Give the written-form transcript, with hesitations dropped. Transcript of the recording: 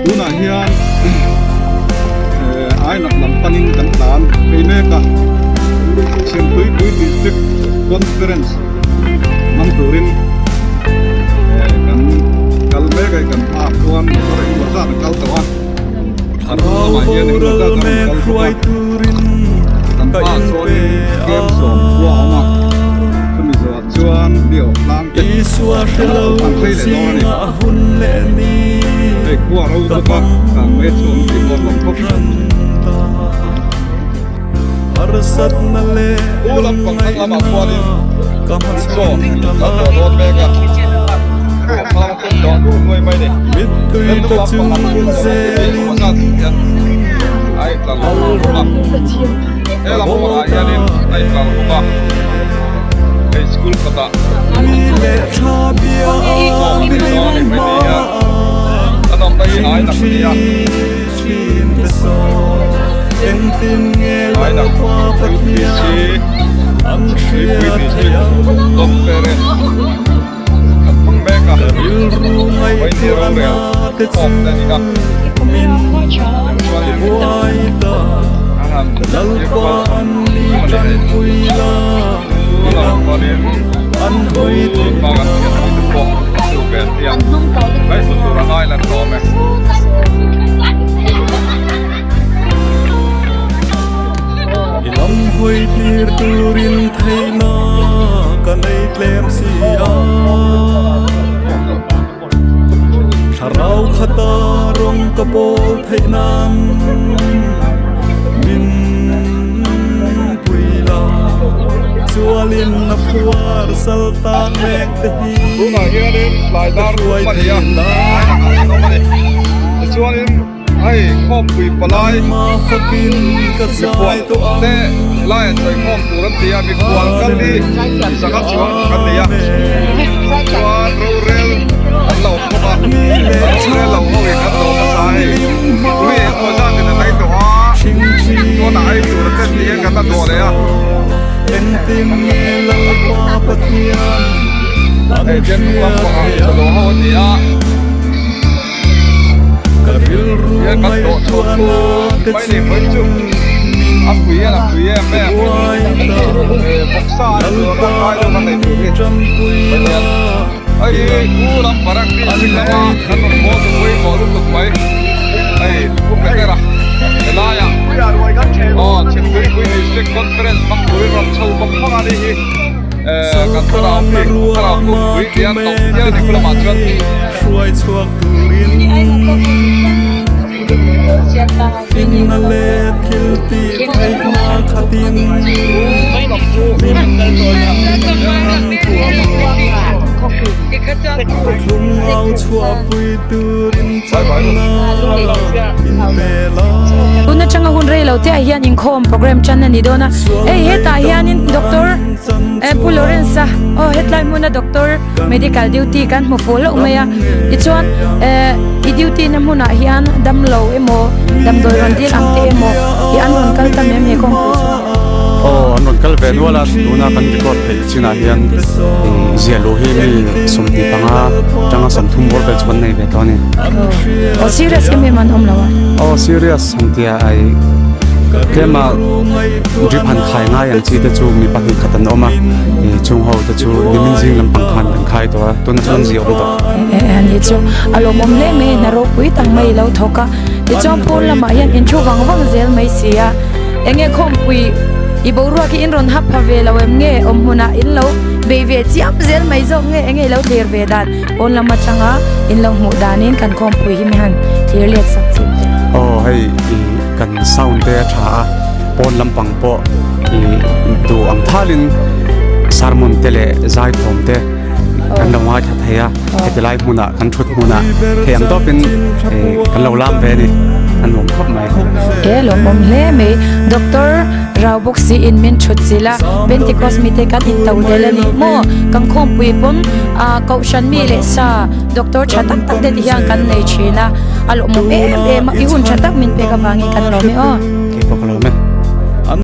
Tunah hian eh Ainak lam panin kan tlan phei mek a, Chhimtuipui District Conference hmang turin eh kan kal mek a, kan hmaah khuan motor engemaw zat a kal tawh a, Thlarau lamah hian engemaw boral zat a rawn mek kal bawk a, hruai turin kan ka hmaah inpe chuanin camp a. sawm khua a awm a, chumi zawhah chuan biaw tlang te Isua hre lo an phei leh dawn a ni. zinga hun leh ni Hei khua ro ka bawk a, hmang kang mai chu awm tih pawh lam khawp. ran ta. Harsatna leh Pu lampang thlang lamah lungngaihna khuanin ka chaw hmachhawn kan dawh dawn mek a, ruah thlang pawh dawh nuai nuai mai a ni. Mittui Kan tla hnung chung lampang ah khuan zelin engemaw zat hian a intlar lo bawk a. He lam pangah hianin a intlar bawk a, hei school kawtah Mi leh tha bia chaw an ei dawn a ni milim mai ni hian hmaah an awmna hi ai nak a ni a. Thin te saw engtin nge Ai nak Lalpa UPC Pathian an Tuipui hriat District theih ang. Conference kan hmang mek a, Ka rilru Vawiin rorel ngaihtuahna te chu khawm te a ni a. min Chuanin buai ta. an han Lalpa an ni a ni hei. tanpui la Chu lam chuanin an hawi chu theih hma kan hriat pui te pawh a chu ve an ti a, ngaihtuah tur a ngai lan hlawm e. I lam hawi tir turin theihna ka nei tlem si a. Thlarau khata rawng ka pawl theih nan min pui la. Chualin a phuar sal tan mek te hi Tunah hianin tlai ka dar hruai thum a ni a, thei la. tlai lakah kan awm a ni. Tichuanin hei khawmpui palai Nangmah fakin ka zai mikhual tawh ang. te helai an sawi khawm tur an ti a, mikhual kal hi sangha chuang kan nei a, chuan rorel an lo awm bawk a, rorel lo ho in an lo hmasa a hei, tui engemaw zat in an ei tawh a, chuan a ei tur te tih hian kan la dawh leh a. Hei tian hnung lam pangah chawlh ho a ni a. Hian kan dawh chhuak tur mai ni vawi chu a pui hian a pui em em eh bawksa an tur a kai deuh kan nei tur hi Pathian hei hi u lam parak district lama kan rawn haw chu pawimawh lutuk mai hei pu Petera helaiah aw Chhimtuipui district conference hmang turin rawn chho bawk phang a ni hi eh kan thlarau bik thlarau pui hian tawp hial a ni khu lamah chuan. Hruai chhuak turin Finna leh thil tih theihna khatin min tuam rawh. Thlung au chhuahpui turin chakna min pe la. Tun atanga hun rei lo te ah hian inkhawm program tan a ni dawn a, hei hetah hianin doctor Pu Lawrence-a aw hetlai hmuna doctor Medical duty kan hmu fuh hlauh mai a, tichuan eh i duty na hmunah hian damlo emaw damdawi rawn dil ang te emaw tih an rawn kal ta mai mai kawngpui chu. Aw an rawn kal ve nual a, tuna kan record theih chinah hian ziah luh hi mi 25 atanga 30 bawr vel chu kan nei ve tawh a ni. Aw serious em em an awm lo a? Aw serious han tia ai tlema drip han khai ngai ang chi te chu mi pahnih khat an awm a. Chung ho te chu nimin zing lampang khan an khai tawh a, tuna chuan zia awm tawh. E a ni chu a lawmawm hle mai hna ropui tak mai i lo thawk a, tichuan pawn lamah hian in thu vang vang zel mai si a, enge khawmpui i boruak hi in rawn hap pha ve lo em nge awm hmunah in lo bei ve chiam zel mai zawk nge enge i lo thlir ve dan pawn lam atanga in lo hmuh danin kan khawmpui hi mi han thlir let sak chhin teh. Aw hei i kan sound te a tha a. Pawn lampang pawh i duh ang thalin sermon te leh zaithawm te kan lo ngaithla thei a, heti lai hmunah kan thut hmunah thei ang tawpin kan lo lam ve a ni, a nuam khawp mai. E lawmawm hle mai Doctor Rau bawk si in min thut chilh a, Pentecost mite kan in to del a ni maw? Kan khawmpui pawn a kohhran mi leh sa Doctor tha tak tak te ti hian kan nei thin a, a lawmawm em em a, i hun tha tak min pek avangin kan lawm e aw.